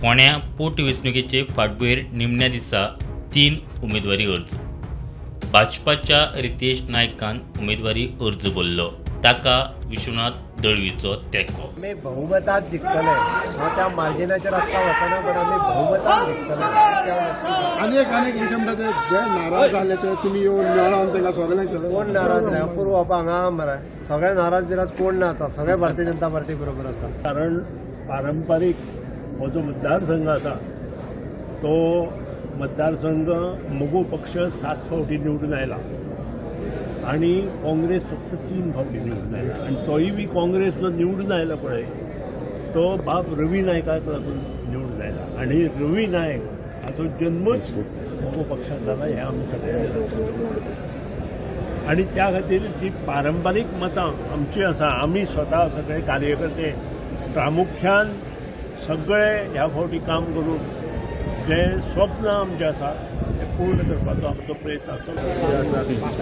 फोंड्या पोटवेंचणुकेचे फाटभुंयेर निमण्या दिसा 3 उमेदवारी अर्ज. भाजपाच्या रितेश नायकान उमेदवारी अर्ज भरलो, ताका विश्वनाथ दळवीचो तेंको. आमी बहुमतात जिखतले. हांव त्या मार्जिनाचेर आत्तां वचना, बट आमी बहुमतात जिखतले इतकें हांव नक्की सांगता. आनी एक विशय म्हणटा, ते जे नाराज जाल्ले ते तुमी येवन मेळोन तांकां सगळें केलें. कोण नाराज रे? अपूर्व बाबा हांगा मरे, सगळे नाराज बिराज कोण ना आतां, सगळे भारतीय जनता पार्टी बरोबर आसा. कारण पारंपारीक हो जो मतदारसंघ आसा तो मतदारसंघ मगो पक्ष 7 फावटी निवडून आयला आनी काँग्रेस फक्त 3 फावटी निवडून आयला. आनी तोय बी काँग्रेस जो निवडून आयला पळय तो बाब रवी नायकाक लागून निवडून आयला आनी रवी नायक हाचो जन्मच मगो पक्षांत जाला हें आमी सगळ्यांनी लक्षांत दवरता. आनी त्या खातीर जी पारंपारीक मतां आमची आसा, आमी स्वता सगळे कार्यकर्ते प्रामुख्यान सगळे ह्या फावटी काम करून जे स्वप्न आमचें आसा तें पूर्ण करपाचो आमचो प्रयत्न आसतलो.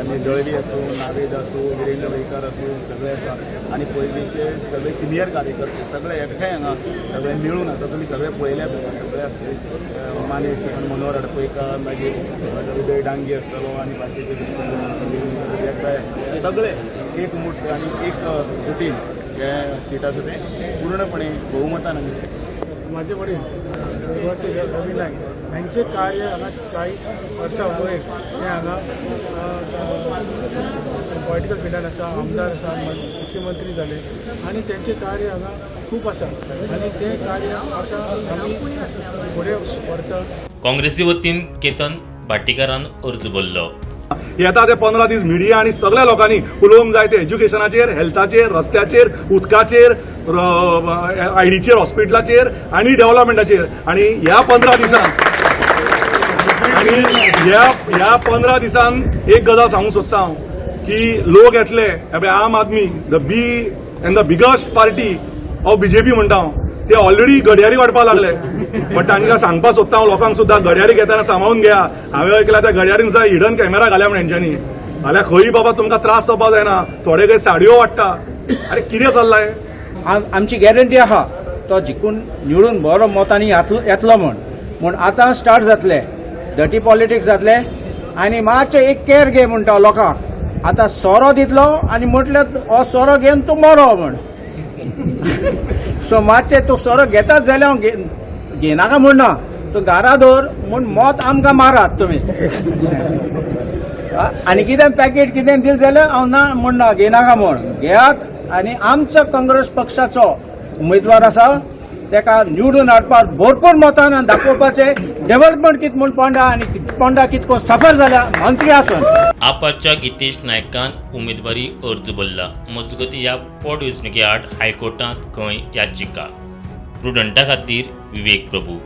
आनी दळवी आसूं, नावेद आसूं, विरेंद्र वैकर आसूं, सगळे आसा. आनी पयलींचे सगळे सिनियर कार्यकर्ते सगळे एकठांय हांगा सगळे मेळून आतां तुमी सगळे पळयल्यात, सगळे आसतले मानेस्त मनोहर आडपयकार, मागीर उदय डांगी आसतलो आनी बाकीचे देसाय आसतले, सगळे एक मुठ आनी एक जुटीन हे सीट आसा तें पूर्णपणे बहुमतान आमी. माझे वडील स्वर्गवासी रवी नायक हांचे कार्य हांगा 40 वर्सां वयर ते हांगा पॉलिटिकल फिल्डान आसा, आमदार आसा, मुख्यमंत्री जाले आनी तेंचें कार्य हांगा खूब आसा आनी तें कार्य आतां आमी फुडें व्हरता. काँग्रेसी वतीन केतन भाटीकारान अर्ज भरलो. येता ते 15 दीस मिडिया आनी सगळ्या लोकांनी उलोवंक जाय ते एज्युकेशनाचेर, हेल्थाचेर, रस्त्याचेर, उदकाचेर, आयडीचेर, हॉस्पिटलाचेर आनी डेव्हलपमेंटाचेर. आनी ह्या 15 दिसान आनी ह्या 15 दिसान एक गजाल सांगूंक सोदता हांव की लोक येतले. हे आम Aadmi, the be and the biggest party of BJP म्हणटा हांव, ते ऑलरेडी घडयारी वाडपाक लागले. बट तांकां सांगपाक सोदता हांव, लोकांक सुद्दां घडयारी घेतना सांबाळून घेया. हांवें ऐकला त्या घडयारीन सुद्दां हिडन कॅमेरा घाल्या म्हण हेंच्यांनी. जाल्यार खंय बाबा तुमकां त्रास जावपाक जायना. थोडे खंय साडयो वाडटा. अरे, कितें चल्लां हें? आमची गॅरंटी आहा, तो जिखून निवडून बरो मतांनी येतलो म्हण. म्हूण आतां स्टार्ट जातले, डर्टी पॉलिटिक्स जातले. आनी मातशें एक केअर घे म्हणटा लोकांक. आतां सोरो दितलो आनी म्हटल्यार हो सोरो घेवन तूं मरो म्हण. सो मातशें तूं सोरो घेताच जाल्यार हांव घेनाका म्हणना, तूं घरा दवर म्हूण मत आमकां मारात तुमी. आनी कितें पॅकेट कितें दिलें जाल्यार हांव ना म्हणना, घेनाका म्हण. घेयात आनी आमचो काँग्रेस पक्षाचो उमेदवार आसा तेका निवडून हाडपाक भरपूर मतान दाखोवपाचें डेव्हलपमेंट कित म्हूण पोंडा आनी पोंडा कितको सफर जाल्या मंत्री आसून. आपाच्या गितेश नायकान उमेदवारी अर्ज भरला. मजगतीं, ह्या पोटवेंचणुके आड हायकोर्टांत खंय याचिका. प्रुडंटा खातीर विवेक प्रभू.